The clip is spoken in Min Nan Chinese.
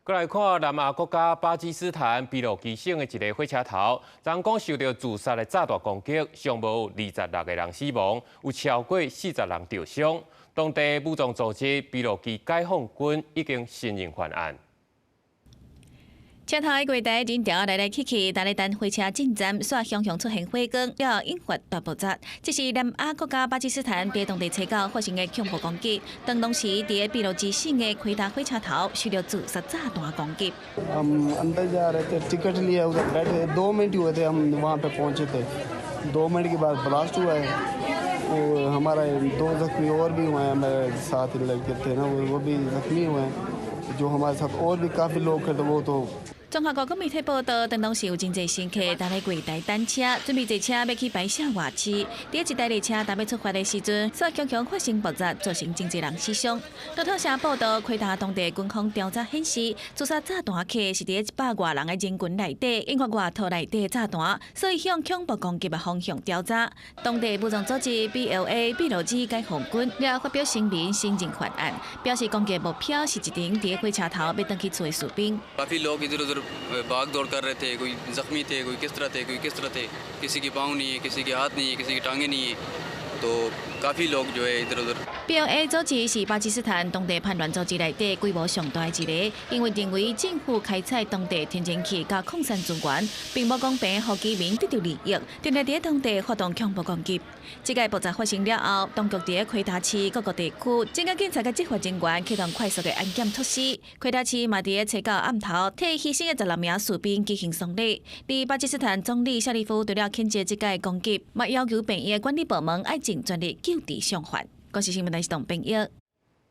閣來看南亞國家巴基斯坦俾路支省的一个火車頭，昨昏受著自殺的炸彈攻擊，上無26個人死亡，有超過40人著傷。當地武裝組織俾路支解放軍已經承認犯案。車頭的月台人潮來來去去，佇咧等火車進站，煞雄雄出現火光，了後引發大爆炸。這是南亞國家巴基斯坦佇當地初九發生的恐怖攻擊。當當時佇俾路支省的奎達火車頭受著自殺炸彈攻擊。 हम अंदर जा रहे थे, टिकट लिया, उधर बैठे, 2 मिनट हुए थे, हम वहाँ पे पहुँचे थे। 2 मिनट के बाद ब्लास्ट हुआ है और हमारा दो जख्मी और भी हुए हैं। हमारे साथ लड़के थे ना, वो भी जख्मी हुए हैं। जो हमारे साथ और भी काफ़ी लोग थे, वो तो 綜合國媒體報道，當當時有真濟乘客佇咧月台等車，準備坐車欲去白沙瓦市。佇一台列車踏欲出發的時陣，煞強強發生爆炸，造成真濟人死傷。路透社報道，奎達當地軍方調查顯示，自殺炸彈客是佇100外人的人群內底，引發外套內底炸彈，所以向恐怖攻擊的方向調查。當地武裝組織 BLA 俾路支解放軍了發表聲明承認犯案，表示攻擊目標是一群佇火車頭欲轉去厝的士兵。 भाग दौड़ कर रहे थे, कोई जख्मी थे, कोई किस तरह थे, कोई किस तरह थे। किसी की पाँव नहीं है, किसी के हाथ नहीं है, किसी की टांगे नहीं है, तो काफ़ी लोग जो है इधर उधर。 BLA 組織是巴基斯坦當地叛亂組織內底規模上大的一个，因為認為政府開採當地天然氣佮礦產資源，並無公平予居民得著利益，定定佇當地發動恐怖攻擊。這个爆炸發生了後，當局佇奎達市各個地區增加警察佮執法人員，啟動快速的安檢措施。奎達市嘛佇初九暗頭替犧牲的16名士兵舉行喪禮。而巴基斯坦總理謝里夫除了譴責這个攻擊，嘛要求病院的管理部門愛盡全力救治傷患。公視新聞台是董編譯。